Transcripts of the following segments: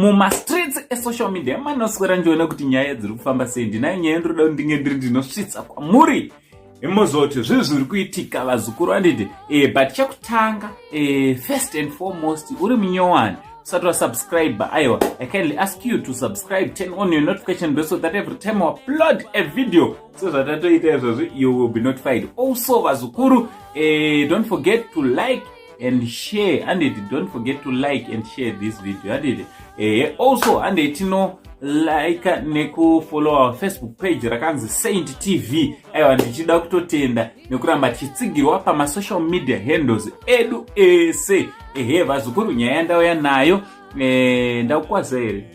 Mumastreets esocial media manoswera ndiona kuti nyaya dziri kufamba sei. Ndinayo nyaya ndinoda kuti ndinge ndiri ndinosvitsa kwamuri, mozoti zvii zviri kuitika, vazukuru, handiti? But chekutanga, first and foremost, uri munyowani usati wasubscribe, aiwa, I kindly ask you to subscribe, turn on your notification bell so that every time we upload a video sezvatatoita izvozvi, you will be notified. Also, vazukuru, don't forget to like and share, handiti? Don't forget to like and share this video, handiti? Also, handiti, tino like nekufollow our Facebook page rakanzi Saint TV. Aiwa, ndichida kutotenda nekuramba tichitsigirwa pamasocial media handles edu ese. Ehe, vazukuru, nyaya yandauya nayo, ndakukwaza here?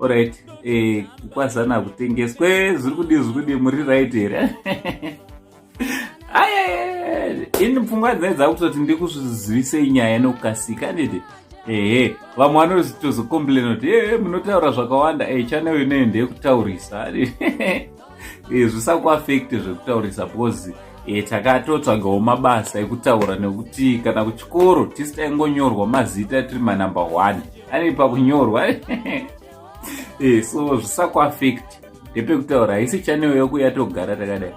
Alright, kukwazana kutengeswe. Zviri kudii, zviri kudii? Muri right here? Aya, ini pfungwa dzinai dzakutoti ndikuzivisei nyaya nokukasika, handiti? Ehe, vamwe vanotozocomplaina kuti e munotaura zvakawanda. Channel ineyo ndeyekutaurisa. Zvisakuaffecte zvekutaurisa because takatotsvagawo mabasa ekutaura, nekuti kana kuchikoro tisi taingonyorwa mazita tiri manumber one ane pakunyorwa. So zvisakuaffecte, ndepekutaura. Haisi channel yokuya togara takadai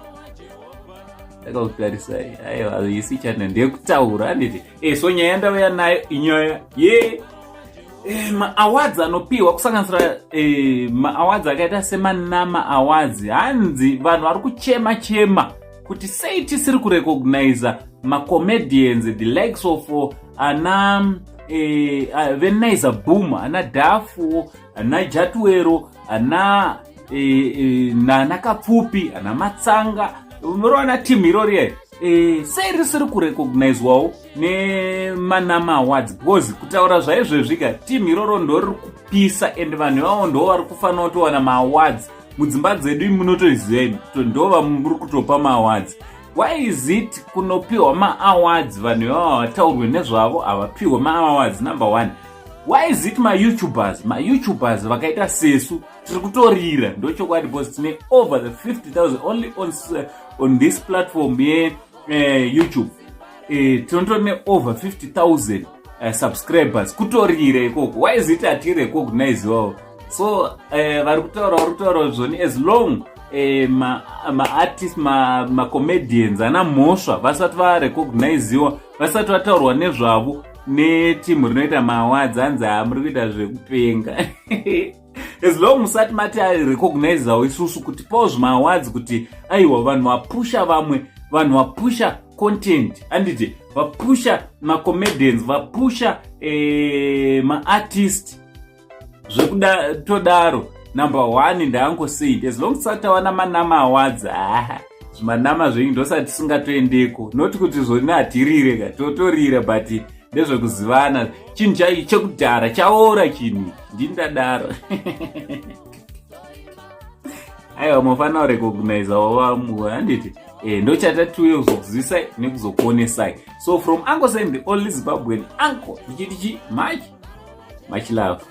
takakutarisai. Aiwa, haisi channel, ndeyekutaura, handiti? So nyaya yandauya nayo inyaya ye maawards anopiwa, kusanganisira maawards akaita semaNAMA Awards. Hanzi vanhu vari kuchema chema kuti sei tisiri kurecogniza macomedians, the likes of ana veNaiza Boom, ana Dhafu, ana Jatwero, ana nana Kapfupi, ana Matsanga, murowana timu irori. Sei risiri kurecognizwawo nemaNAMA Awards? Because kutaura zvaizvezvika, timu iroro ndo riri kupisa and vanhu ivavo ndo vari kufanira kutowana maawards. Mudzimba dzedu munotoziva imi, ndo vamuri kutopa maawards. Why is it kunopiwa maawards vanhu ivavo havataurwe nezvavo, havapiwe maawards? Number one, why is it maYouTubers vakaita sesu tiri kutorira? Ndochokwadi, because tine over the 50,000 only on this platform yeYouTube. Tinotori neover 50,000 subscribers. Kutorira ikoko, why is it hatirecognizewawo? So vari kutaura zvoni, as long maartist, macomedians ana mhosva vasati varecogniziwa, vasati vataurwa nezvavo netimu rinoita maawards, hanzi hamuri kuita zvekupenga. As long musati mati arecognizawo isusu kuti pawo zvimaawards, kuti aiwa, vanhu vapusha, vamwe vanhu vapusha content, handiti? Vapusha macomedians, vapusha maartist zvekutodaro. Number one, ndaangosaid, as long tisati tawana maNAMA Awards, haa, zvimaNAMA zvenyu ndosati tisingatoendeko. Noti kuti zvoni hatirire ka, totorira, but ndezvekuzivana. Chinhu chekudhara chaora chinhu, ndini ndadaro. Aiwa, mufanira kurecognizawo vamwe, handiti? Ndochatatiuye kuzokuzivisai nekuzokuonesai. So from Uncle Saint, the only Zimbabwean uncle, ndichiti chi much much love.